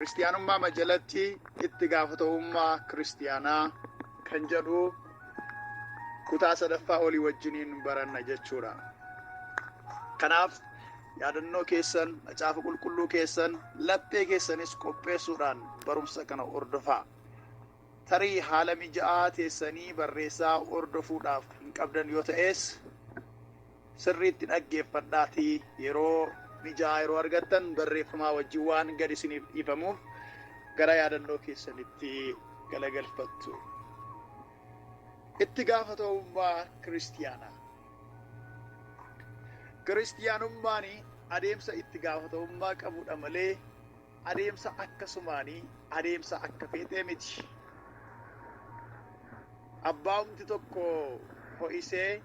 Kiristiyaanummaa jalatti itti gaafatamummaa kiristiyaanaa kan jedhu kutaa sadaffaa olii wajjiniin baranna jechuudha. Kanaaf yaadannoo keessan, macaafa qulqulluu keessan, laphee keessanis qopheessuudhaan barumsa kana hordofaa. Tarii haala mija'aa teessanii barreessaa hordofuudhaaf hin qabdan yoo ta'es, sirriitti dhaggeeffadhaatii yeroo mijaa'aa yeroo argattan barreeffamaa wajjin waan gad isiniif dhiifamuuf gara yaadannoo keessanitti galagalfattu. Itti gaafatamummaa kiristiyaanaa. Kiristiyaanummaan adeemsa itti gaafatamummaa qabudha malee adeemsa akkasumaanii, adeemsa akka feetee miti. Abbaamti tokko ho'isee,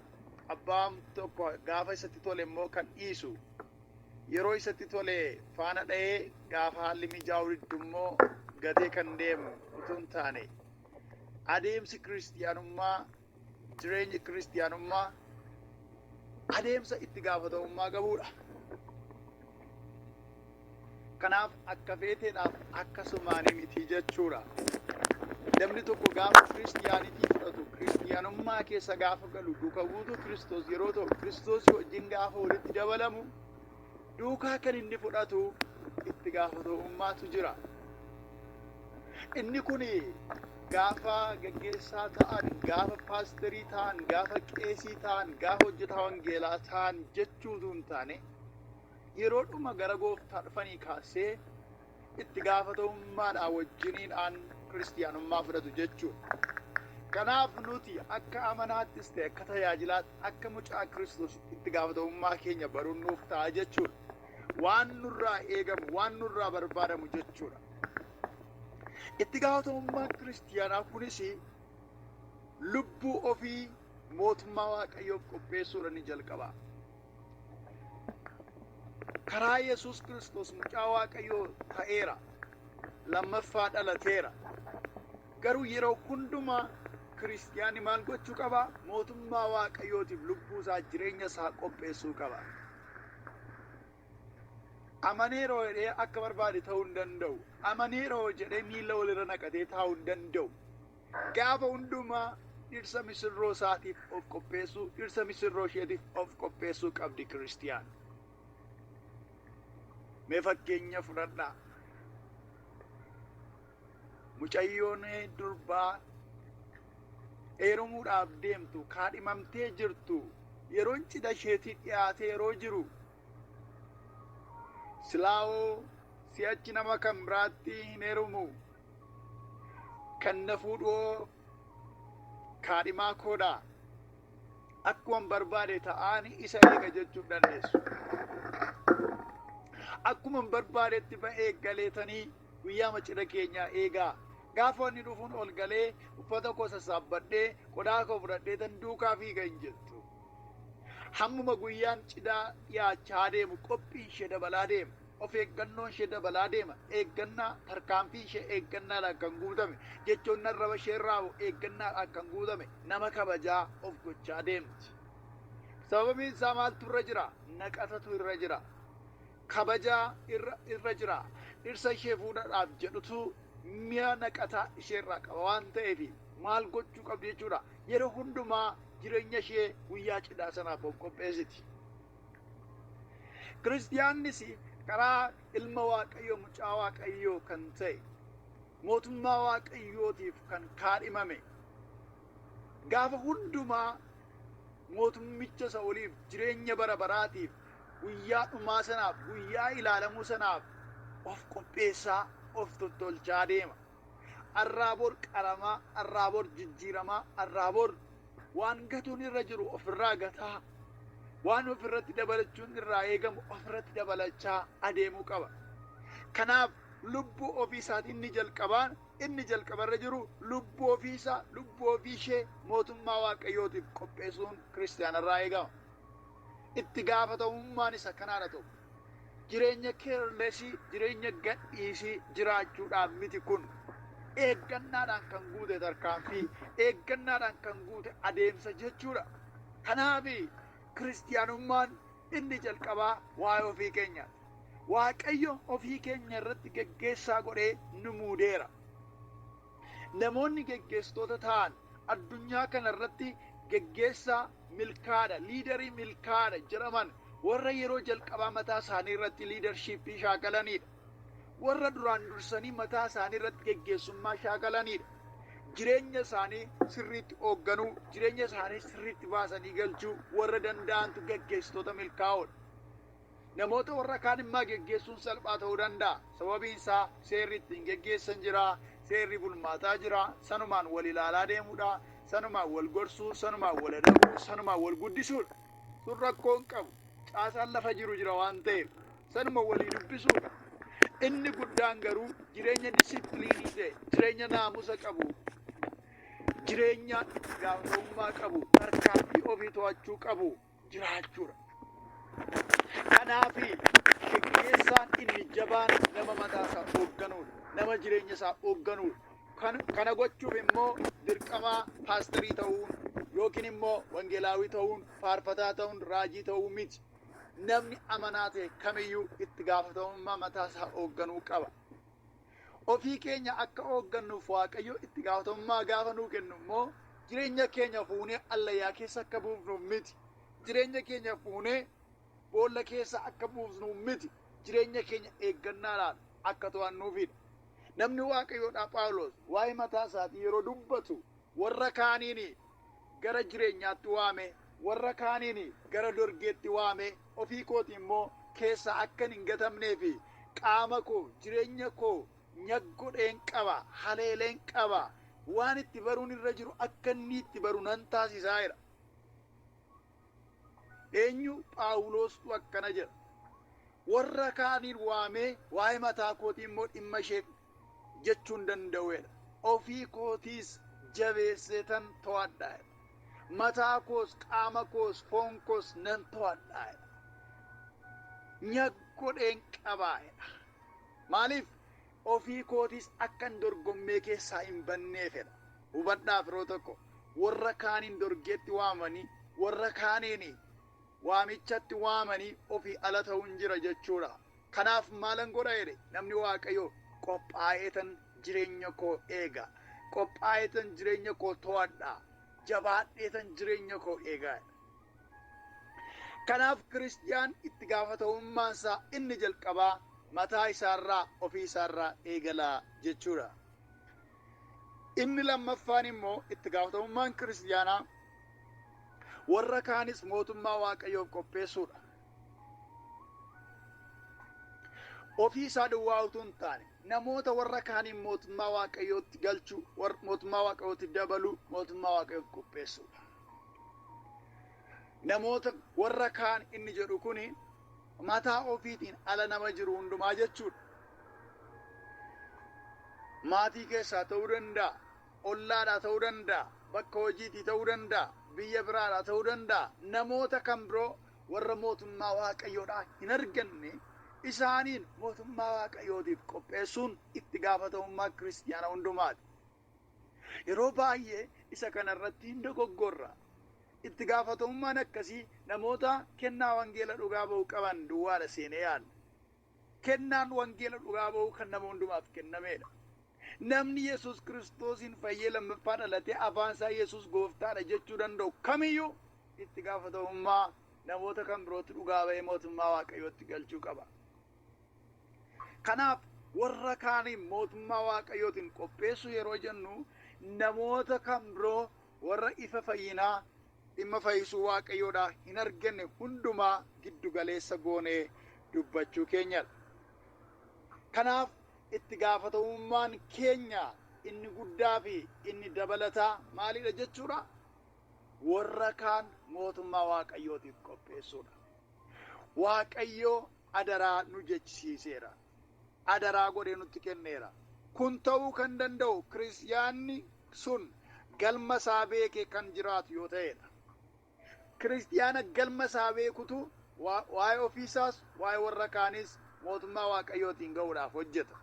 abbaan tokko gaafa isatti tole immoo kan dhiisu, yeroo isatti tole faana dha'ee, gaafa haalli mijaa'uu diddu immoo gatee kan deemu utuu hin taane, adeemsi kiristiyaanummaa, jireenyi kiristiyaanummaa adeemsa itti gaafatamummaa qabudha. Kanaaf akka feeteedhaaf akkasumaanii miti jechuudha. Namni tokko gaafa kiristiyaanitii fudhatu, kiristiyaanummaa keessa gaafa galu, duuka buutuu Kiristoos yeroo ta'u, Kiristoos wajjin gaafa walitti dabalamu, duukaa kan inni fudhatu itti gaafatamummaatu jira. Inni kun gaafa gaggeessaa ta'an, gaafa paasterii ta'an, gaafa qeesii ta'an, gaafa hojjetaa wangeelaa ta'an jechuutu hin taane, yeroodhuma gara gooftaa dhufanii kaasee itti gaafatamummaadhaan wajjiniidhaan kiristiyaanummaa fudhatu jechuudha. Kanaaf nuti akka amanaattis ta'e akka tajaajilaatti, akka mucaa Kiristoos itti gaafatamummaa keenya baruun nuuf ta'a jechuudha. Waan nurraa eegamu, waan nurraa barbaadamu jechuudha. Itti gaafatamummaan kiristiyaanaa kunis lubbuu ofii mootummaa Waaqayyoof qopheessuudha ni jalqaba. Karaa Yesuus Kiristoos mucaa Waaqayyoo ta'eera. Lammaffaa dhalateera. Garuu yeroo hundumaa kiristiyaanni maal gochuu qaba? Mootummaa Waaqayyootiif lubbuu isaa, jireenya isaa qopheessuu qaba. Amaneeroo jedhee akka barbaade ta'uu hin danda'u. Amaneeroo jedhee miila walirra naqatee taa'uu hin danda'u. Gaafa hundumaa dhirsa misirroo isaatiif of qopheessuu, dhirsa misirroo isheetiif of qopheessuu qabdi kiristiyaan. Mee fakkeenya fudhadhaa. Mucayyoon durbaa heerumuudhaaf deemtu, kaadhimamtee jirtu, yeroon cidha isheetii dhiyaatee yeroo jiru, silaa'oo si'achi nama kan biraatti hin heerumu, kan na fuudhoo kaadhimaa koodha, akkuman barbaade ta'aan isa eega jechuun dandeessu. Akkuman barbaadetti ba'ee galeetanii guyyaa cidha keenyaa eegaa. Gaafa inni dhufuun ol galee uffata koo sassaabbadhee, qodaa koo fudhadhee tan duukaa fiiga hin jettu. Hammuma guyyaan cidhaa dhiyaachaa deemu qophiin ishee dabalaa deema. Of eeggannoon ishee dabalaa deema. Eeggannaa, tarkaanfii ishee eeggannaadhaan kan guutame, jechoonni arraba ishee irraa eeggannaadhaan kan guutame, nama kabajaa of gochaa deemti. Sababiin isaa maaltu irra jira? Naqatatu irra jira. Kabajaa irra jira. Dhirsa ishee fuudhaadhaaf jedhutu mi'a naqataa ishee irraa qaba waan ta'eef, maal gochuu qabdi jechuudha? Yeroo hundumaa jireenya ishee guyyaa cidhaa sanaaf of qopheessiti. Kiristiyaannis karaa ilma Waaqayyoo, mucaa Waaqayyoo kan ta'e, mootummaa Waaqayyootiif kan kaadhimame, gaafa hundumaa mootummicha isa oliif, jireenya bara baraatiif, guyyaa dhumaa sanaaf, guyyaa ilaalamuu sanaaf of qopheessaa, of tottolchaa deema. Arraa bor qaramaa, arraa bor jijjiiramaa, arraa bor waan gatuun irra jiru ofirraa gataa, waan ofirratti dabalachuun irraa eegamu ofirratti dabalachaa adeemuu qaba. Kanaaf lubbuu ofii isaatiin inni jalqabaan, inni jalqabarra jiru, lubbuu ofiisaa, lubbuu ofii ishee mootummaa Waaqayyootiif qopheessuun kiristiyaanarraa eegama. Itti gaafatamummaan isa kanaadha tokko. Jireenya careless, jireenya gadhiisii jiraachuudhaan miti kun. Eeggannaadhaan kan guute tarkaanfii, eeggannaadhaan kan guute adeemsa jechuudha. Kanaaf kiristiyaanummaan inni jalqabaa waa'ee ofii keenyaati. Waaqayyo ofii keenya irratti geggeessaa godhee nu muudeera. Namoonni geggeessitoota ta'an addunyaa kana irratti geggeessaa milkaadha, leader milkaadha jedhaman warra yeroo jalqabaa mataa isaanii irratti leadership shaakalaniidha. Warra duraan dursanii mataa isaanii irratti geggeessummaa shaakalaniidha. Jireenya isaanii sirriitti hoogganuu, jireenya isaanii sirriitti baasanii galchuu warra danda'antu geggeessitoota milkaa'oodha. Namoota warra kaan immoo geggeessuun salphaa ta'uu danda'a. Sababiin isaa seerri ittiin geggeessan jira, seerri bulmaataa jira, sanumaan wal ilaalaa deemuudha, sanumaan wal gorsuu, sanumaan wal adabuu, sanumaan wal guddisuudha. Sun rakkoo hin qabu. Caasaan lafa jiru jira waan ta'eef sanuma walii dubbisuudha. Inni guddaan garuu jireenya discipline ta'e, jireenya naamusa qabu, jireenya itti gaafatamummaa qabu, tarkaanfii ofii to'achuu qabu jiraachuudha. Kanaafi geggeessaan inni jabaan nama mataa isaa hoogganuudha. Nama jireenya isaa hoogganuudha. Kana gochuuf immoo dirqama paasterii ta'uun yookiin immoo wangeelaawii ta'uun, faarfataa ta'uun, raajii ta'uu miti. Namni amanaa ta'e kamiyyuu itti gaafatamummaa mataa isaa hoogganuu qaba. Ofii keenya akka hooggannuuf Waaqayyo itti gaafatamummaa gaafa nuu kennu immoo jireenya keenya fuunee allayyaa keessa akka buufnuuf miti. Jireenya keenya fuunee boolla keessa akka buufnuuf miti. Jireenya keenya eeggannaadhaan akka to'annuufidha. Namni Waaqayyoodhaa Phaawulos waa'ee mataa isaatii yeroo dubbatu warra kaaniin gara jireenyaatti waame, warra kaaniin gara dorgeetti waame, ofii kooti immoo keessaa akka hin gatamnee fi qaama koo, jireenya koo nyaggodheen qaba, haleeleen qaba, waan itti baruun irra jiru akka inni itti baru nan taasisaa jedha. Eenyu? Phaawulostu akkana jedha. Warra kaaniin waamee waa'ee mataa kootii immoo dhimma ishee jechuu hin danda'uedha. Ofii kootiis jabeessee tan to'adha. Mataa koos, qaama koos, foon koos nan to'adha. Nyaggodheen qabaa. Maaliif? Ofii kootiis akka hin dorgommee keessaa hin banneefedha. Hubadhaa firoo tokko, warra kaaniin dorgeetti waamanii, warra kaaniin waamichatti waamanii ofii ala ta'uun jira jechuudha. Kanaaf maalan godha jedhe namni Waaqayyoo? Qophaa'eetan jireenya koo eega. Qophaa'eetan jireenya koo to'adha. Jabaadheetan jireenya koo eega. Kanaaf kiristiyaan itti gaafatamummaan isaa inni jalqabaa mataa isaarraa, ofii isaarraa eegalaa jechuudha. Inni lammaffaan immoo itti gaafatamummaan kiristiyaanaa warra kaanis mootummaa Waaqayyoof qopheessuudha. Ofii isaa duwwaa utuu hin taane namoota warra kaaniin mootummaa Waaqayyootti galchuu, mootummaa Waaqayyootti dabaluu, mootummaa Waaqayyoof qopheessuudha. Namoota warra kaan inni jedhu kuni mataa ofiitiin ala nama jiru hundumaa jechuudha. Maatii keessaa ta'uu danda'a, ollaadhaa ta'uu danda'a, bakka hojiitii ta'uu danda'a, biyya biraadhaa ta'uu danda'a. Namoota kan biroo warra mootummaa Waaqayyoodhaa hin arganne isaaniin mootummaa Waaqayyootiif qopheessuun itti gaafatamummaa kiristiyaana hundumaati. Yeroo baay'ee isa kanarratti hin dogoggorra. Itti gaafatamummaan akkasii namoota kennaa wangeela dhugaa ba'uu qaban duwwaadha seenee yaadna. Kennaan wangeela dhugaa ba'uu kan nama hundumaaf kennameedha. Namni Yesuus Kiristoosiin fayyee lammaffaa dhalatee afaan isaa Yesuus gooftaadha jechuu danda'u kamiyyuu itti gaafatamummaa namoota kan birootti dhugaa ba'ee mootummaa Waaqayyootti galchuu qaba. Kanaaf warra kaaniin mootummaa Waaqayyootiin qopheessuu yeroo jennu namoota kan biroo warra ifa fayyinaa dhimma fayyisuu Waaqayyoodhaa hin arganne hundumaa giddu galeessa goonee dubbachuu keenyadha. Kanaaf itti gaafatamummaan keenya inni guddaa fi inni dabalataa maalidha jechuudha? Warra kaan mootummaa Waaqayyootiif qopheessuudha. Waaqayyo adaraa nu jechisiiseera. Adaraa godhee nutti kenneera. Kun ta'uu kan danda'u kiristiyaanni sun galma isaa beekee kan jiraatu yoo ta'edha. Kiristiyaana galma isaa beekutu waa'ee ofiisaas waa'ee warra kaanis mootummaa Waaqayyootiin ga'uudhaaf hojjeta.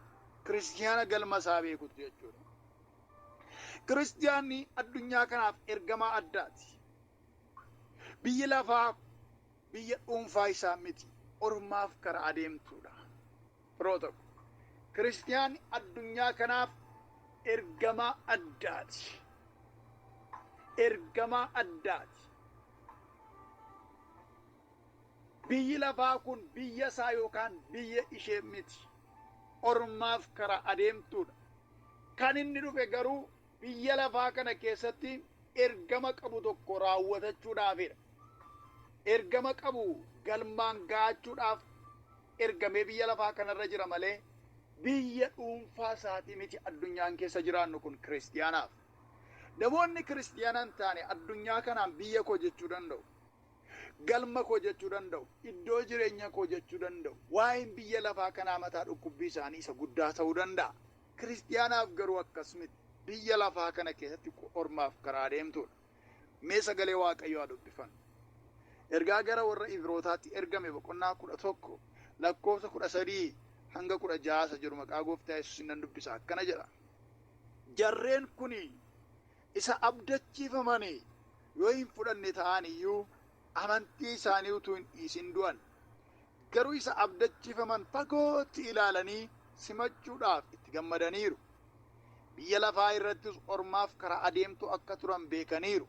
Kiristiyaana galma isaa beekutu jechuudha. Kiristiyaanni addunyaa kanaaf ergamaa addaati. Biyyi lafaa biyya dhuunfaa isaa miti, ormaaf kara adeemtuudha. Firoota ko, Kiristiyaanni addunyaa kanaaf ergamaa addaati. Ergamaa addaati. Biyyi lafaa kun biyya isaa yookaan biyya ishee miti. Ormaaf karaa adeemtuudha. Kan inni dhufe garuu biyya lafaa kana keessatti ergama qabu tokko raawwatachuudhaafidha. Ergama qabu galmaan ga'achuudhaaf ergamee biyya lafaa kanarra jira malee biyya dhuunfaa isaatii miti addunyaan keessa jiraannu kun kiristiyaanaaf. Namoonni kiristiyaana hin taane addunyaa kanaan biyya koo jechuu danda'u. Galma koo jechuu danda'u. Iddoo jireenya koo jechuu danda'u. Waa'een biyya lafaa kanaa mataa dhukkubbii isaanii isa guddaa ta'uu danda'a. Kiristiyaanaaf garuu akkas miti. Biyya lafaa kana keessatti ormaaf karaa deemtuudha. Mee sagalee Waaqayyoo haa dubbifannu. Ergaa gara warra Ibrootaatti ergame boqonnaa 11 lakkoofsa 13 hanga 16 isa jiru maqaa gooftaa Yesuusiin nan dubbisa. Akkana jedha. Jarreen kuni isa abdachiifamani yoo hin fudhanne ta'an iyyuu amantii isaanii utuu hin dhiisin du'an. Garuu isa abdachiifaman fagootti ilaalanii simachuudhaaf itti gammadaniiru. Biyya lafaa irrattis ormaaf karaa adeemtuu akka turan beekaniiru.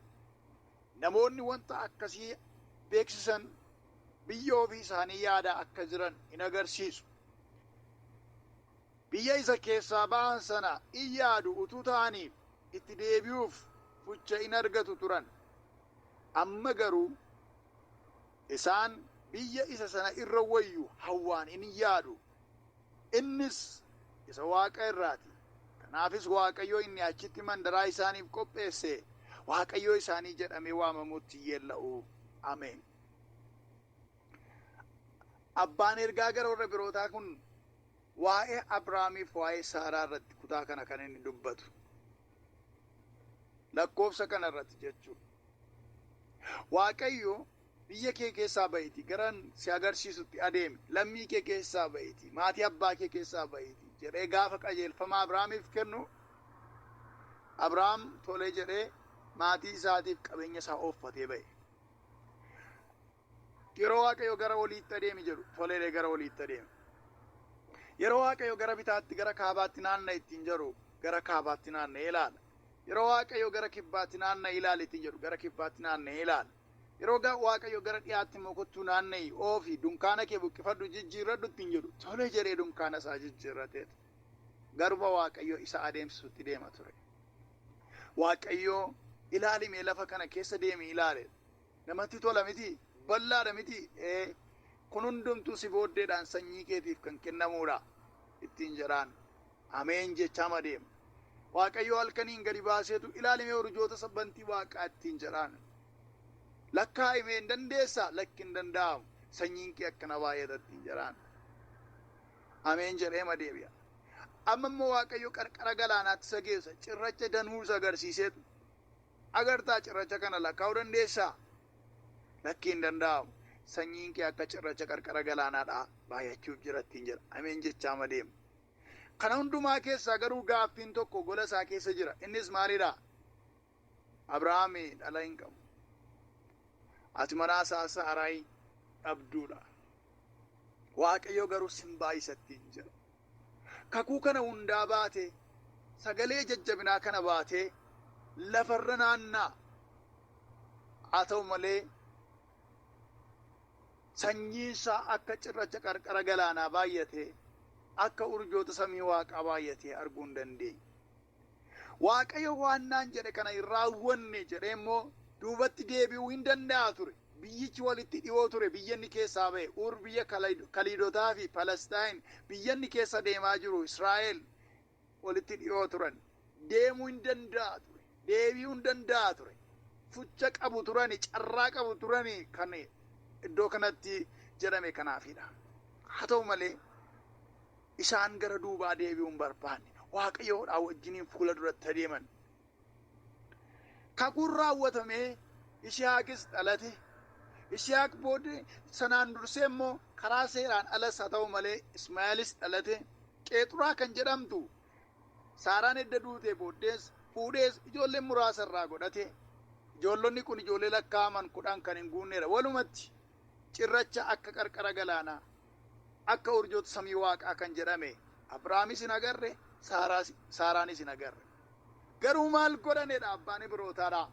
Namoonni wanta akkasii beeksisan biyya ofii isaanii yaadaa akka jiran in agarsiisu. Biyya isa keessaa ba'an sana in yaadu utuu ta'anii itti deebi'uuf fucha in argatu turan. Amma garuu isaan biyya isa sana irra wayyu hawwaan in yaadu. Innis isa waaqa irraati. Kanaafis Waaqayyo inni achitti mandaraa isaaniif qopheesse Waaqayyo isaanii jedhamee waamamutti yeella'u. Ameen. Abbaan ergaa gara warra Ibrootaa kun waa'ee Abrahaamiif waa'ee Saaraa irratti kutaa kana kan inni dubbatu. Lakkoofsa kana irratti jechuudha. Waaqayyo biyya kee keessaa ba'iiti garan si agarsiisutti adeemi, lammii kee keessaa ba'iiti, maatii abbaa kee keessaa ba'iiti jedhee gaafa qajeelfama Abrahaamiif kennu, Abrahaam tolee jedhee maatii isaatiif qabeenya isaa ooffatee ba'e. Yeroo Waaqayyo gara oliitti adeemi jedhu toleedhee gara oliitti adeeme. Yeroo Waaqayyo gara bitaatti gara kaabaatti naanna'i ittiin jedhu gara kaabaatti naanna'ee ilaala. Yeroo Waaqayyo gara kibbaatti naanna'i ilaali ittiin jedhu gara kibbaatti naanna'ee ilaala. Yeroo Waaqayyo gara dhiyaatti immoo kottuu naanna'i oofi dunkaana kee buqqifadhu jijjiirradhu ittiin jedhu tole jedhee dunkaana isaa jijjiirrateetu. Garuma Waaqayyo isa adeemsisutti deema ture. Waaqayyo ilaalimee lafa kana keessa deemi ilaale. Namatti tola miti? Bal'aadha miti? Ee, kun hundumtuu si booddeedhaan sanyii keetiif kan kennamuudha ittiin jedhaan. Ameen jechaama deema. Waaqayyo halkaniin gadi baaseetu ilaalimee urjoota sabbantii waaqaa ittiin jedhaan. Lakkaa'imee hin dandeessaa? Lakki hin danda'amu. Sanyiin kee akkana baay'ata ittiin jedhaan. Ameen jedheema deebi'a. Amma immoo Waaqayyo qarqara galaanaatti isa geessa. Cirracha danuu isa agarsiiseetu. Agartaa cirracha kana lakkaa'uu dandeessaa? Lakkii hin danda'amu. Sanyiin kee akka cirracha qarqara galaanaadhaa baay'achuuf jira ittiin jedha. Ameen jechaama deema. Kana hundumaa keessaa garuu gaaffiin tokko gola isaa keessa jira. Innis maalidha? Abrahaam dhala hin qabu. Ati manaa isaa Saaraayi dhabduudha. Waaqayyo garuu sin baay'isa ittiin jedha. Kakuu kana hundaa baatee, sagalee jajjabinaa kana baatee lafarra naanna'a. Haa ta'u malee sanyiin isaa akka cirracha qarqara galaanaa baay'atee, akka urjoota samii waaqaa baay'atee arguu hin dandeenye. Waaqayyo waan naan jedhe kana hin raawwanne jedhee immoo duubatti deebi'uu hin danda'a ture. Biyyichi walitti dhiyoo ture, biyya inni keessaa ba'e Ur biyya Kaliidotaa fi Palestaayin, biyya inni keessa deemaa jiru Israa'el walitti dhiyoo turan. Deemuu hin danda'a ture. Deebi'uu hin danda'a ture. Fucha qabu turani, carraa qabu turani kan iddoo kanatti jedhame kanaafidha. Haa ta'u malee isaan gara duubaa deebi'uu hin barbaanne. Waaqayyoodhaa wajjiniin fuula duratti adeeman. Kakuun raawwatamee Yisihaaqis dhalate. Yisihaaq booddee sanaan dursee immoo karaa seeraan alas haa ta'u malee Ismaa'eelis dhalate. Qeexuraa kan jedhamtu Saaraan edda duutee booddees fuudhees ijoollee muraasa irraa godhate. Ijoollonni kun ijoollee lakkaa'aman 10 kan hin guunneedha. Walumatti cirracha akka qarqara galaanaa. Akka urjoota samii waaqaa kan jedhame Abrahaamis hin agarre, Saaraanis hin agarre. Garuu maal godhanedha abbaan Ibrootaadha?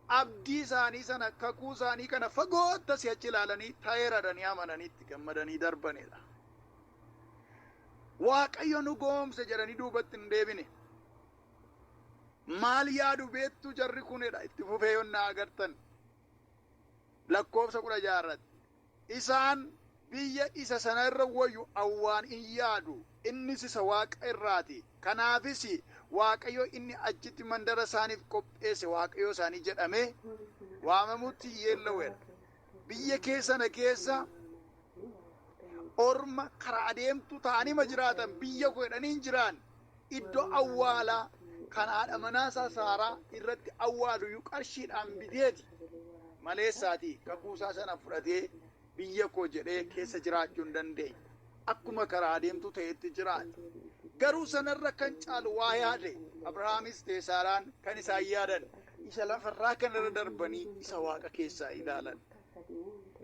Abdii isaanii sana, kakuu isaanii kana fagootti asii achi ilaalanii ta'eera jedhanii amananii itti gammadanii darbanidha. Waaqayyo nu goomse jedhanii duubatti hin deebine. Maal yaadu beektu jarri kunidha itti fufee yonnaa agartan lakkoofsa 16 irratti. Isaan biyya isa sana irra wayyu awwaan in yaadu, innis isa waaqa irraati. Kanaafis Waaqayyo inni achitti mandara isaaniif qopheesse Waaqayyo isaanii jedhamee waamamutti yeella'uedha. Biyya kee sana keessa orma karaa adeemtu ta'anii ma jiraatan, biyya koo jedhanii hin jiraan. Iddoo awwaalaa kan haadha manaa isaa Saaraa irratti awwaalu iyyuu qarshiidhaan biteeti maleessaatii kakuu isaa sana fudhatee biyya koo jedhee keessa jiraachuu hin dandeenye. Akkuma karaa adeemtu ta'etti jiraate. Garuu sanarra kan caalu waa yaade. Abrahaamis ta'e Saaraan kan isaan yaadan isa lafarraa kanarra darbanii isa waaqa keessaa ilaalan.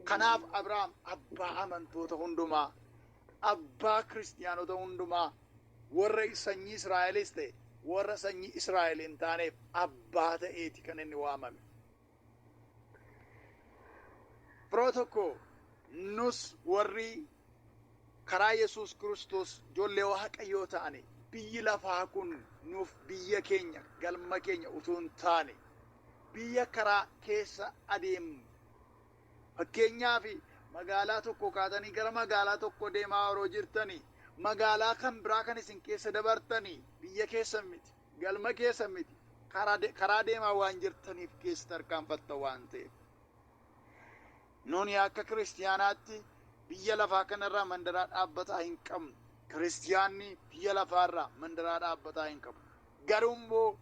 Kanaaf Abrahaam abbaa amantoota hundumaa, abbaa kiristiyaanota hundumaa, warra sanyii Israa'elis ta'e warra sanyii Israa'el hin taaneef abbaa ta'eeti kan inni waamame. Firoo tokko, nus warri karaa Yesuus Kiristoos ijoollee Waaqayyoo ta'ane, biyyi lafaa kun nuuf biyya keenya, galma keenya utuu hin taane, biyya karaa keessa adeemnu. Fakkeenyaaf, magaalaa tokko kaatanii gara magaalaa tokko deemaa yeroo jirtanii, magaalaa kan biraa kan isin keessa dabartanii biyya keessan miti, galma keessan miti, karaa deemaa waan jirtaniif keessa tarkaanfatta waan ta'eef. Nuni akka kiristiyaanaatti biyya lafaa kanarraa mandaraa dhaabbataa hin qabnu. Kiristiyaanni biyya lafaarraa mandaraa dhaabbataa hin qabu. Garuu immoo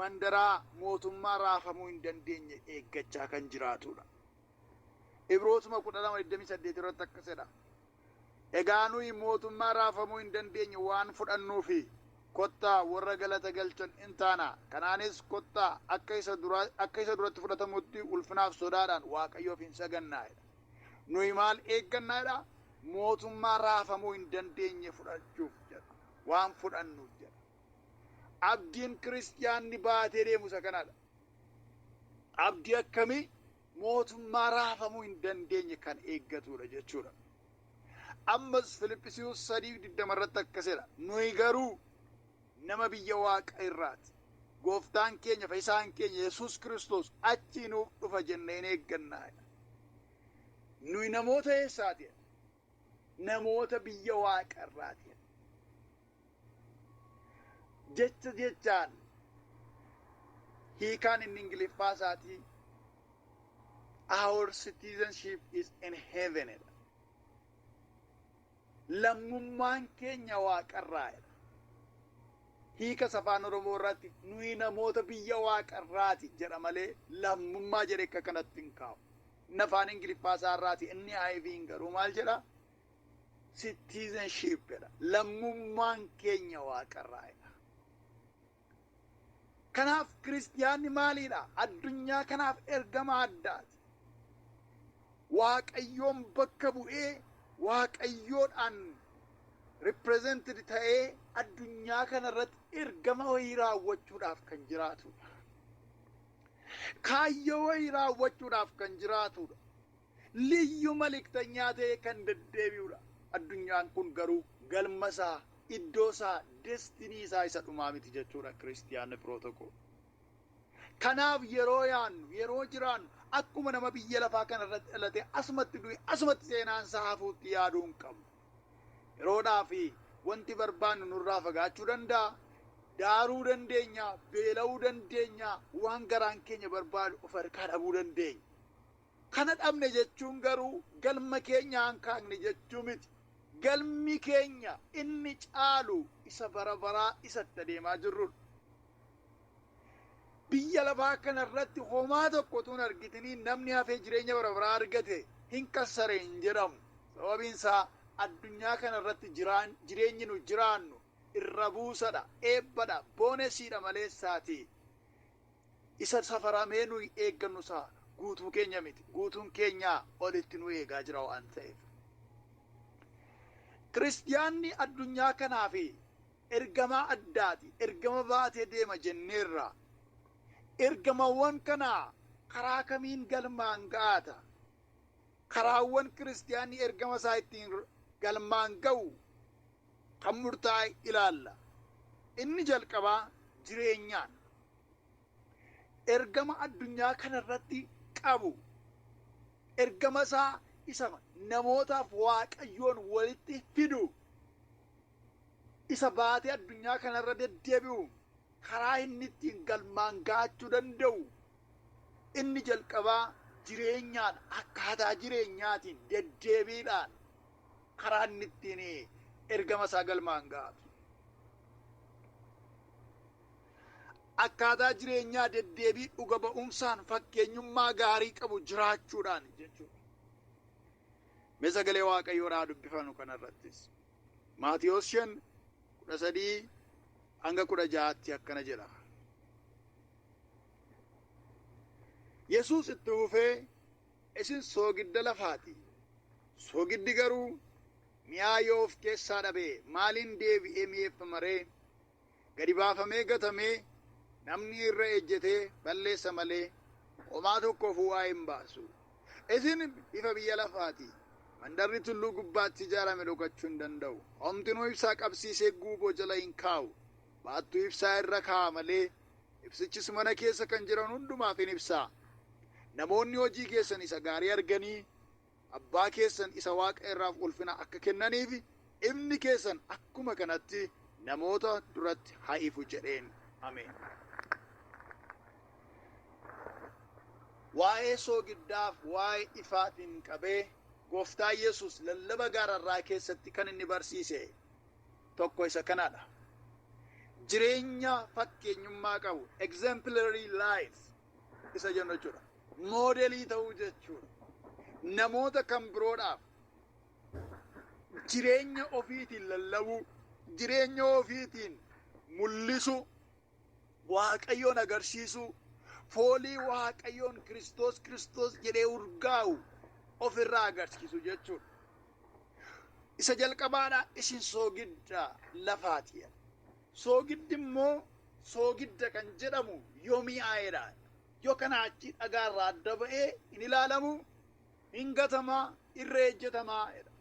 mandaraa mootummaa raafamuu hin dandeenye eeggachaa kan jiraatudha. Ibrootuma 12:28 irratti akkas jedha. Egaa nuyi mootummaa raafamuu hin dandeenye waan fudhannuufi, kottaa warra galata galchan in taana. Kanaanis kottaa akka isa dura akka isa duratti fudhatamutti ulfinaaf sodaadhaan Waaqayyoof hin sagannaa jedha. Nuyi maal eeggannaa jedha? Mootummaa raafamuu hin dandeenye fudhachuuf jedha. Waan fudhannuuf jedha. Abdiin kiristiyaanni baatee deemu isa kanadha. Abdii akkamii? Mootummaa raafamuu hin dandeenye kan eeggatudha jechuudha. Ammas Filiphisiiyuus 3:20 irratti akkas jedha. Nuyi garuu nama biyya waaqa irraati. Gooftaan keenya, fayyisaan keenya Yesuus Kiristoos achii nuuf dhufa jennee hin eeggannaa. Nuyi namoota eessaati? Namoota biyya waaqa irraati. Jecha jechaan hiikaan inni Ingiliffaa isaatii "Our citizenship is in heaven" jedha. Lammummaan keenya waaqarraa jedha. Hiika Afaan Oromoo irratti nuyi namoota biyya waaqarraati jedha malee lammummaa jedhe akka kanatti hin kaa'u. Inni afaan Ingiliffaa isaa irraati inni IV'n garuu maal jedha? Citizenship jedha. Lammummaan keenya waaqarraa jedha. Kanaaf kiristiyaanni maaliidha? Addunyaa kanaaf ergama addaati. Waaqayyoon bakka bu'ee, Waaqayyoodhaan represented ta'ee, addunyaa kana irratti ergama wayii raawwachuudhaaf kan jiraatudha. Kaayyoo wayii raawwachuudhaaf kan jiraatudha. Liyyu maliktanyaa ta'ee kan deddeebi'udha. Addunyaan kun garuu galma isaa, iddoo isaa, destiny isaa isa dhumaa miti jechuudha kiristiyaanni, firoota koo. Kanaaf yeroo yaannu, yeroo jiraannu, akkuma nama biyya lafaa kana irratti dhalatee asumatti du'e, asumatti seenaan isaa hafuutti yaaduu hin qabnu. Yeroodhaa fi wanti barbaannu nurraa fagaachuu danda'a. Daaruu dandeenya, beela'uu dandeenya, waan garaan keenya barbaadu of harkaa dhabuu dandeenya. Kana dhabne jechuun garuu galma keenya hankaaqne jechuu miti. Galmi keenya inni caalu isa bara baraa isatti adeemaa jirrudha. Biyya lafaa kana irratti homaa tokko utuu hin argitinii namni hafee jireenya bara baraa argate hin kassare hin jedhamu. Sababiin isaa addunyaa kana irratti jireenyi nu jiraannu irra buusadha, eebbadha, bonusiidha maleessaati. Isa safaramee nuyi eeggannu isaa guutuu keenya miti. Guutuun keenya olitti nu eegaa jira waan ta'eef. Kiristiyaanni addunyaa kanaaf ergamaa addaati. Ergama baatee deema jenneerra. Ergamawwan kana karaa kamiin galmaan ga'ata? Karaawwan kiristiyaanni ergama isaa ittiin galmaan ga'u kan murtaa'e ilaalla. Inni jalqabaa jireenyaan. Ergama addunyaa kanarratti qabu, ergama isaa isa namootaaf Waaqayyoon walitti fidu, isa baatee addunyaa kanarra deddeebi'u, karaa inni ittiin galmaan ga'achuu danda'u inni jalqabaa jireenyaan, akkaataa jireenyaatiin, deddeebiidhaan karaa inni ittiin ergama isaa galmaan ga'atu. Akkaataa jireenyaa deddeebii dhuga ba'umsaan fakkeenyummaa gaarii qabu jiraachuudhaan jechuudha. Mee sagalee Waaqayyoodhaa dubbifanu kanarrattis. Maatiyos 5:13 hanga 16tti akkana jedha. Yesuus itti fufee, isin soogidda lafaati. Soogiddi garuu mi'aa yoo of keessaa dhabe maaliin deebi'ee mi'eeffama ree? Gadi baafamee gatamee namni irra ejjetee balleessa malee homaa tokkoofuu waa hin baasu. Isin ifa biyya lafaati. Mandarri tulluu gubbaatti ijaarame dhokachuu hin danda'u. Homtinuu ibsaa qabsiisee guuboo jala hin kaa'u. Baattuu ibsaa irra kaa'a malee, ibsichis mana keessa kan jiran hundumaaf in ibsa. Namoonni hojii keessan isa gaarii arganii abbaa keessan isa waaqa irraaf ulfina akka kennaniif ifni keessan akkuma kanatti namoota duratti haa ifu jedheen. Ameen. Waa'ee soogiddaaf waa'ee ifaatiin qabee Gooftaa Yesuus lallaba gaararraa keessatti kan inni barsiise tokko isa kanadha. Jireenya fakkeenyummaa qabu, exemplary life isa jennu jechuudha. Moodelii ta'uu jechuudha. Namoota kan biroodhaaf jireenya ofiitiin lallabuu, jireenya ofiitiin mul'isuu, Waaqayyoon agarsiisuu, foolii Waaqayyoon Kiristoos Kiristoos jedhee urgaa'u ofirraa agarsiisu jechuudha. Isa jalqabaadha, isin soogidda lafaati. Soogiddi immoo soogidda kan jedhamu yoo mi'aa'edha. Yoo kanaa achi dhagaarraa adda ba'ee hin ilaalamu, hin gatamaa, irra ejjetamaa jedha.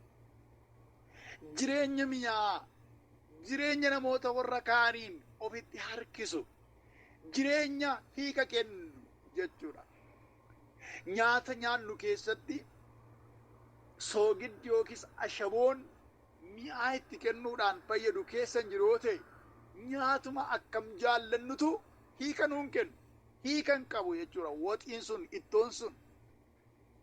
Jireenya mi'aa'aa, jireenya namoota warra kaaniin ofitti harkisu, jireenya hiika kennu jechuudha. Nyaata nyaannu keessatti soogiddi yookiis ashaboon mi'aa itti kennuudhaan fayyadu keessa hin jiru yoo ta'e, nyaatuma akkam jaallannutu hiika nuun kennu. Hiika hin qabu jechuudha. Waxiin sun, ittoon sun.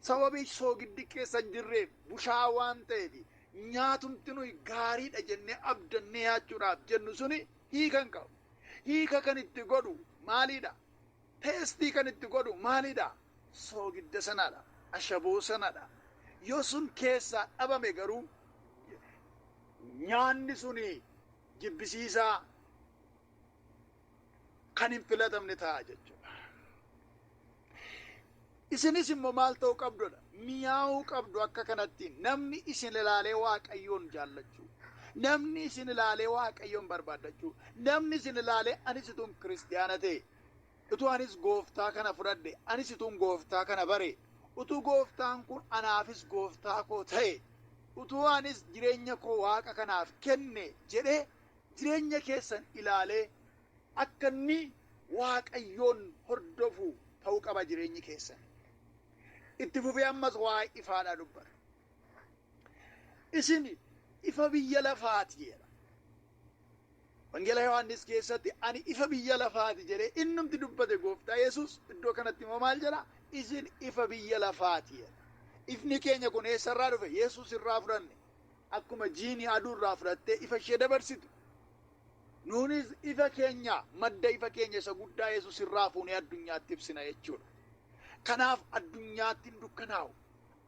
Sababii soogiddi keessa hin jirreef, bushaa waan ta'eef, nyaatumti nuyi gaariidha jennee abdannee nyaachuudhaaf jennu suni hiika hin qabu. Hiika kan itti godhu maalidha? Teestii kan itti godhu maalidha? Soogidda sanadha. Ashaboo sanadha. Yoo sun keessaa dhabame garuu nyaanni suni jibbisiisaa kan hin filatamne ta'a jechuudha. Isinis immoo maal ta'uu qabdudha? Mi'aawuu qabdu. Akka kanatti namni isin ilaalee Waaqayyoon jaallachuu, namni isin ilaalee Waaqayyoon barbaaddachuu, namni isin ilaalee anis utuun kiristiyaana ta'e, utuu anis gooftaa kana fudhadhe, anis utuun gooftaa kana bare, utuu gooftaan kun anaafis gooftaa koo ta'e, utuu anis jireenya koo Waaqa kanaaf kenne jedhee jireenya keessan ilaalee akka inni Waaqayyoon hordofu ta'uu qaba jireenyi keessan. Itti fufee ammas waa'ee ifaadhaa dubbata. Isin ifa biyya lafaati jedha. Wangeela Yohaannis keessatti ani ifa biyya lafaati jedhee innumti dubbate Gooftaa Yesuus iddoo kanatti immoo maal jedha? Isin ifa biyya lafaati jedha. Ifni keenya kun eessarraa dhufe? Yesuus irraa fudhanne. Akkuma jiini aduu irraa fudhattee ifa ishee dabarsitu, nuunis ifa keenya, madda ifa keenya isa guddaa Yesuus irraa fuunee addunyaatti ibsina jechuudha. Kanaaf addunyaatti hin dukkanaa'u,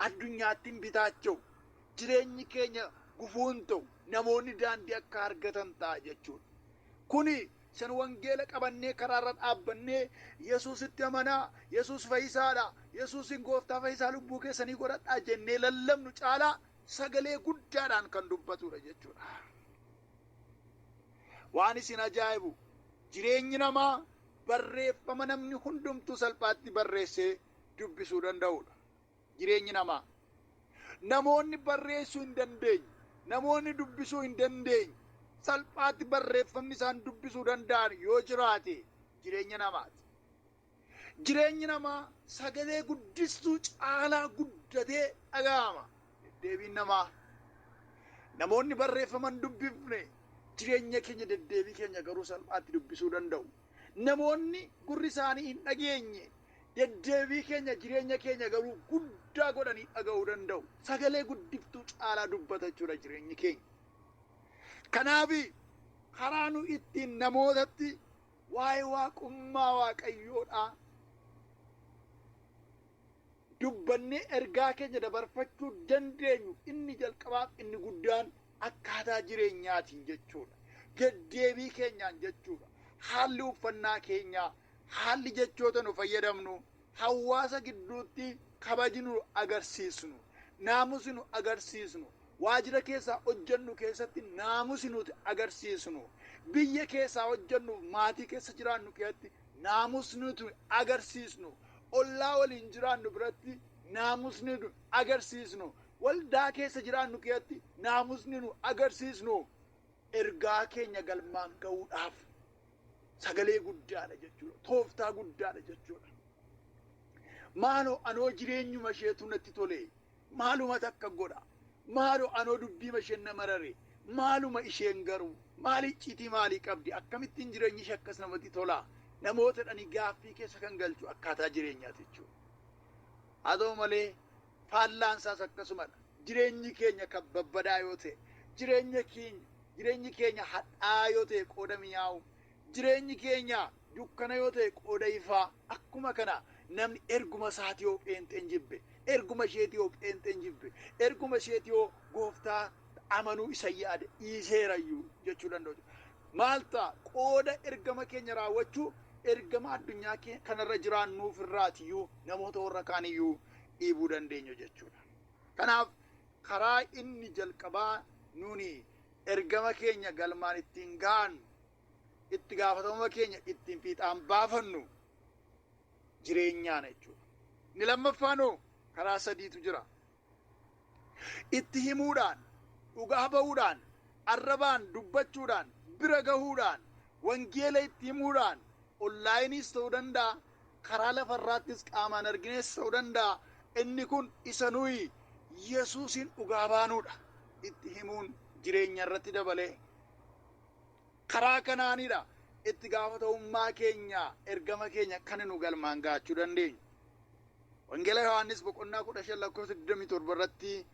addunyaatti hin bitaacha'u, jireenyi keenya gufuu hin ta'u, namoonni daandii akka argatan ta'a jechuudha. Kuni san wangeela qabannee karaarra dhaabbannee Yesuusitti amanaa, Yesuus fayyisaadha, Yesuusin gooftaa fayyisaa lubbuu keessanii godhadhaa jennee lallabnu caalaa sagalee guddaadhaan kan dubbatudha jechuudha. Waan isin ajaa'ibu, jireenyi namaa barreeffama namni hundumtuu salphaatti barreessee dubbisuu danda'udha. Jireenyi namaa. Namoonni barreessuu hin dandeenye, namoonni dubbisuu hin dandeenye, salphaatti barreeffamni isaan dubbisuu danda'an yoo jiraate jireenya namaati. Jireenyi namaa sagalee guddistuu caalaa guddatee dhaga'ama. Deddeebiin namaa. Namoonni barreeffama hin dubbifne jireenya keenya, deddeebii keenya garuu salphaatti dubbisuu danda'u. Namoonni gurri isaanii hin dhageenye deddeebii keenya, jireenya keenya garuu guddaa godhanii dhaga'uu danda'u. Sagalee guddiftuu caalaa dubbata jechuudha jireenyi keenya. Kanaaf karaa nu ittiin namootatti waa'ee waaqummaa Waaqayyoodhaa dubbannee ergaa keenya dabarfachuu dandeenyu inni jalqabaaf inni guddaan akkaataa jireenyaatiin jechuudha. Deddeebii keenyaan jechuudha. Haalli uffannaa keenyaa, haalli jechoota nu fayyadamnu, hawaasa gidduutti kabaji nu agarsiisnu, naamusi nu agarsiisnu, waajjira keessaa hojjennu keessatti naamusi nuti agarsiisnu, biyya keessaa hojjennu, maatii keessa jiraannu keessatti naamusni nuti agarsiisnu, ollaa waliin jiraannu biratti naamusni nu agarsiisnu, waldaa keessa jiraannu keessatti naamusni nu agarsiisnu ergaa keenya galmaan ga'uudhaaf sagalee guddaadha jechuudha. Tooftaa guddaadha jechuudha. Maaloo, anoo jireenyuma isheetu natti tole. Maaluma takka godha? Maaloo, anoo dubbiima isheen na marare. Maaluma isheen garuu? Maal icciitii maalii qabdi? Akkamittiin jireenyi ishee akkas namatti tola? Namoota dhani gaaffii keessa kan galchu akkaataa jireenyaati jechuudha. Haa ta'u malee, faallaan isaas akkasumadha. Jireenyi keenya kan babbadaa yoo ta'e, jireenyi keenya hadhaa'aa yoo ta'e qooda mi'aawu, jireenyi keenya dukkana yoo ta'e qooda ifaa, akkuma kana namni erguma isaatii yoo pheenxeen jibbe, erguma isheetii yoo pheenxeen jibbe, erguma isheetii yoo gooftaa amanuu isa yaade dhiiseerayyuu jechuu danda'u. Maal ta'a? Qooda ergama keenya raawwachuu, ergama addunyaa kanarra jiraannuuf irraatiyyuu namoota warra kaaniyyuu dhiibuu dandeenyu jechuudha. Kanaaf karaa inni jalqabaa nuni ergama keenya galmaan ittiin ga'annu, itti gaafatamummaa keenya ittiin fiixaan baafannu jireenyaan jechuudha. Inni lammaffaanoo karaa sadiitu jira. Itti himuudhaan, dhugaa ba'uudhaan, arrabaan dubbachuudhaan, bira gahuudhaan, wangeela itti himuudhaan, onlineiis ta'uu danda'a, karaa lafarraattis qaamaan argines ta'uu danda'a. Inni kun isa nuyi Yesuusin dhugaa baanuudha. Itti himuun jireenya irratti dabalee. Karaa kanaanidha itti gaafatamummaa keenya, ergama keenya kan nu galmaan gahachuu dandeenyu. Wangeela Yohaannis boqonnaa 15 lakkoofsa 27 irratti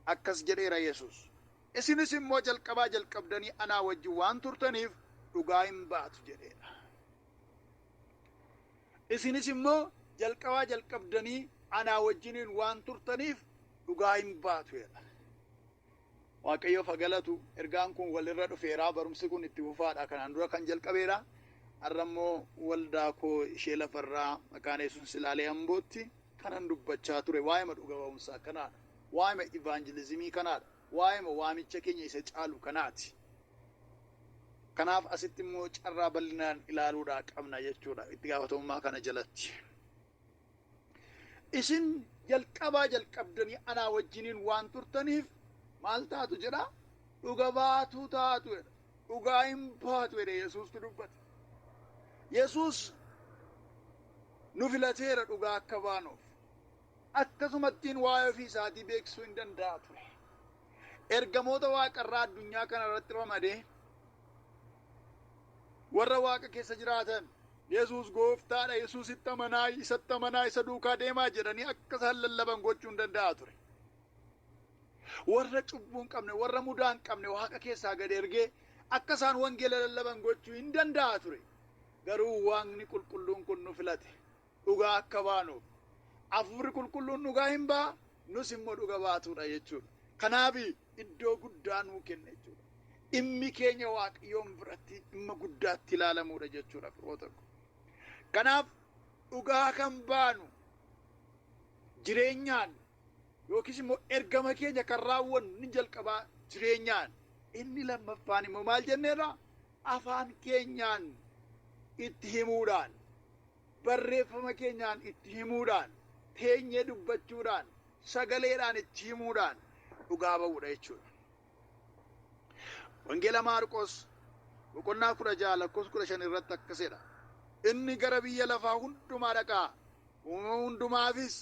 akkas jedheera Yesuus: "Isinis immoo jalqabaa jalqabdanii anaa wajjin waan turtaniif dhugaa hin baatu" jedheera. Isinis immoo jalqabaa jalqabdanii anaa wajjiniin waan turtaniif dhugaa hin baatu jedha. Waaqayyoof haa galatu. Ergaan kun walirra dhufeera. Barumsi kun itti fufaadha. Kanaan dura kan jalqabeera. Har'a immoo waldaa koo ishee lafarraa maqaan Yesuus ilaalee Ambootti kanan dubbachaa ture waa'ima dhuga ba'umsaa kanaadha. Waa'ima evangelismii kanaadha. Waa'ima waamicha keenya isa caalu kanaati. Kanaaf asitti immoo carraa bal'inaan ilaaluudhaa qabna jechuudha itti gaafatamummaa kana jalatti. Isin jalqabaa jalqabdanii anaa wajjiniin waan turtaniif maal taatu jedha? Dhuga baatuu taatu jedha. Dhugaa hin baatu jedhe, Yesuustu dubbate. Yesuus nu filateera dhugaa akka baanuuf. Akkasumattiin waa'ee ofii isaatii beeksisuu hin danda'a ture. Ergamoota waaqarraa addunyaa kana irratti ramadee, warra waaqa keessa jiraatan "Yesuus gooftaadha, Yesuusitti amanaa, isatti amanaa, isa duukaa deemaa" jedhanii akka isaan lallaban gochuu hin danda'a ture. Warra cubbuu hin qabne, warra mudaa hin qabne waaqa keessaa gad ergee akka isaan wangeela lallaban gochuu hin danda'a ture. Garuu Waaqni qulqulluun kun nu filate dhugaa akka baanuuf. Hafuurri qulqulluun dhugaa hin ba'a, nus immoo dhuga baatuudha jechuudha. Kanaaf iddoo guddaa nuu kenna jechuudha. Dhimmi keenya Waaqayyoon biratti dhimma guddaatti ilaalamuudha jechuudha, firoota ko. Kanaaf dhugaa kan baanu jireenyaan. yookiis immoo ergama keenya kan raawwannu inni jalqabaa jireenyaan, inni lammaffaan immoo maal jenneerra? Afaan keenyaan itti himuudhaan, barreeffama keenyaan itti himuudhaan, teenyee dubbachuudhaan, sagaleedhaan itti himuudhaan dhugaa ba'uudha jechuudha. Wangeela Maarqos boqonnaa 16 lakkoofsa 15 irratti akkas jedha. Inni gara biyya lafaa hundumaa dhaqaa, uumama hundumaafis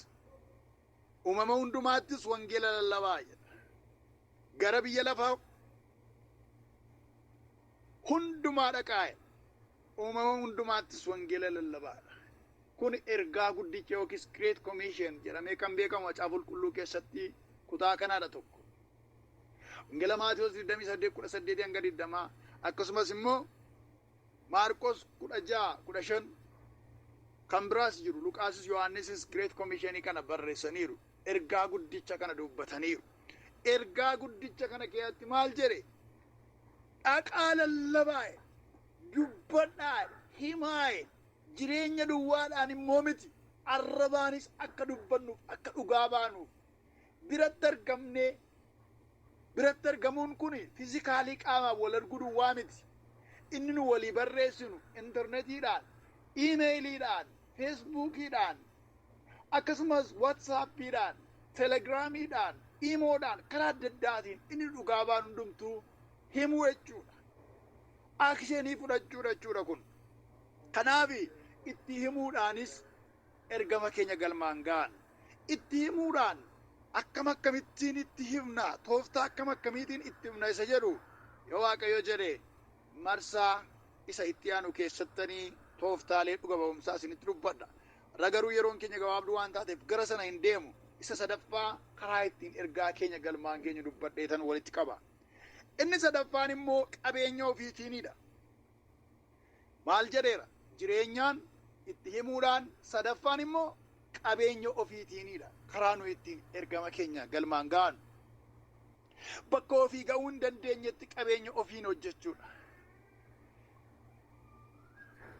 uumama hundumaattis wangeela lallabaa jedha. Gara biyya lafaa hundumaa dhaqaa jedha. Uumama hundumaattis wangeela lallabaadha. Kun ergaa guddicha yookiis Great Commission jedhamee kan beekamu Macaafa Qulqulluu keessatti kutaa kanaadha tokko. Wangeela Maatewos 28 18 hanga 20, akkasumas immoo Maarqos 16 15, kan biraas jiru. Luqaasis Yohaannisis Great Commissionii kana barreessaniiru. Ergaa guddicha kana dubbataniiru. Ergaa guddicha kana keessatti maal jedhe? Dhaqaa lallabaa, dubbadhaa, himaa. Jireenya duwwaadhaan immoo miti, arrabaanis akka dubbannuuf, akka dhugaa baanuuf biratti argamnee. Biratti argamuun kun physically qaamaan wal arguu duwwaa miti. Inni nu walii barreessinu intarneetiidhaan, iimeeyiliidhaan, feesbuukiidhaan, akkasumas waatsaappiidhaan, telegiraamiidhaan, iimoodhaan, karaa adda addaatiin inni dhugaa baanu hundumtuu himuu jechuudha. Action fudhachuudha jechuudha kun. Kanaaf itti himuudhaanis ergama keenya galmaan ga'an. Itti himuudhaan akkam akkamittiin itti himna, tooftaa akkam akkamiitiin itti himna isa jedhu, yoo Waaqayyo jedhe marsaa isa itti aanu keessattanii tooftaalee dhuga ba'umsaa isinitti dubbadha. Irra garuu yeroon keenya gabaabduu waan taateef gara sana hin deemu. Isa sadaffaa karaa ittiin ergaa keenya galmaan keenya dubbadheetan walitti qaba. Inni sadaffaan immoo qabeenya ofiitiinidha. Maal jedheera? Jireenyaan, itti himuudhaan, sadaffaan immoo qabeenya ofiitiinidha. Karaa nu ittiin ergama keenya galmaan ga'an. Bakka ofii ga'uu hin dandeenyetti qabeenya ofiin hojjechuudha.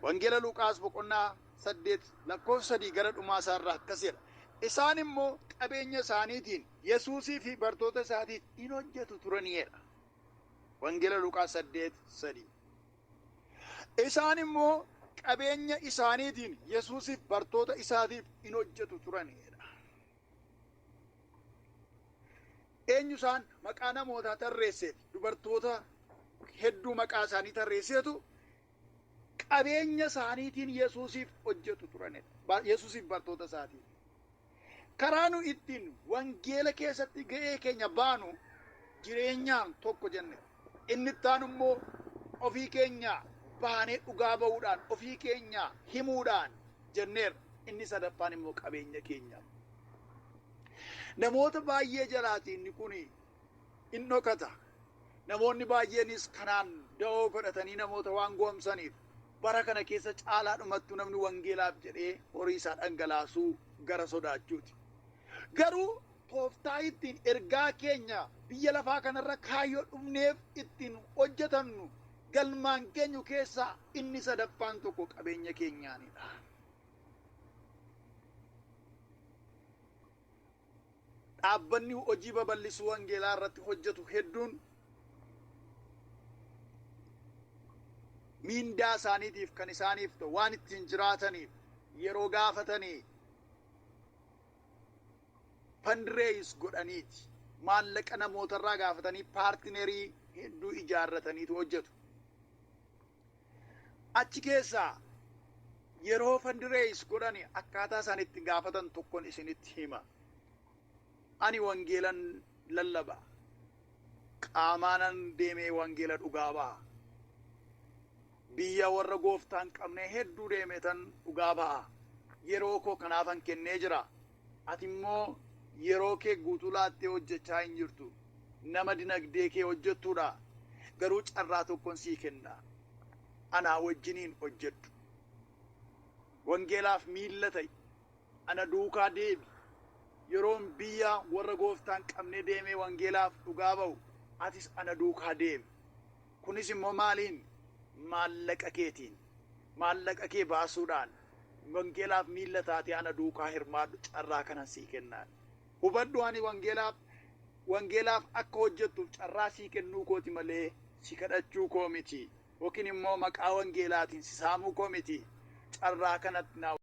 Wangeela Luqaas boqonnaa 8 lakkoofsa 3 gara dhumaa isaarraa akkas jedha. Isaan immoo qabeenya isaaniitiin Yesuusii fi bartoota isaatiif in hojjetu turaniidha. Wangeela Luqaas 8:3. Isaan immoo qabeenya isaaniitiin Yesuusiif bartoota isaatiif in hojjetu turanidha. Eenyu isaan? Maqaa namootaa tarreesseeti. Dubartoota hedduu maqaa isaanii tarreesseetu qabeenya isaaniitiin Yesuusiif hojjetu turanidha. Yesuusiif bartoota isaatiif. Karaa nu ittiin wangeela keessatti ga'ee keenya baanu jireenyaan tokko jenne. Inni itti aanu immoo ofii keenya baanee dhugaa ba'uudhaan, ofii keenya himuudhaan jenneerra. Inni sadaffaan immoo qabeenya keenya. Namoota baay'ee jalaati inni kun in dhokata. Namoonni baay'eenis kanaan da'oo godhatanii namoota waan goomsaniif, bara kana keessa caalaa dhumattuu namni wangeelaaf jedhee horii isaa dhangalaasuu gara sodaachuuti. Garuu tooftaa ittiin ergaa keenya biyya lafaa kanarra kaayyoo dhufneef ittiin hojjetannu galmaan keenyu keessaa inni sadaffaan tokko qabeenya keenyaanidha. Dhaabbanni hojii babal'isuu wangeelaa irratti hojjetu hedduun miindaa isaaniitiif kan isaaniif ta'u, waan ittiin jiraataniif yeroo gaafatanii fundraise godhaniiti, maallaqa namootarraa gaafatanii partner hedduu ijaarrataniitu hojjetu. Achi keessaa yeroo fundraise godhani akkaataa isaan itti gaafatan tokkon isinitti hima. Ani wangeelan lallaba. Qaamaanan deemee wangeela dhugaa ba'a. Biyya warra gooftaan qabne hedduu deemetan dhugaa ba'a. Yeroo koo kanaafan kennee jira. Ati immoo yeroo kee guutuu laattee hojjechaa hin jirtu. Nama dinagdee kee hojjettuudha. Garuu carraa tokkon sii kenna. Anaa wajjiniin hojjedhu. Wangeelaaf miilla ta'i. Ana duukaa deemi. Yeroon biyya warra gooftaan qabnee deemee wangeelaaf dhugaa ba'u, atis ana duukaa deemi. Kunis immoo maaliin? Maallaqa keetiin. Maallaqa kee baasuudhaan wangeelaaf miilla taatee ana duukaa hirmaadhu, carraa kanan sii kennaan. Hubadhu, ani wangeelaaf akka hojjettuuf carraa sii kennuu kooti malee si kadhachuu koo miti, yookiin immoo maqaa wangeelaatiin si saamuu koo miti. Carraa kanatti naa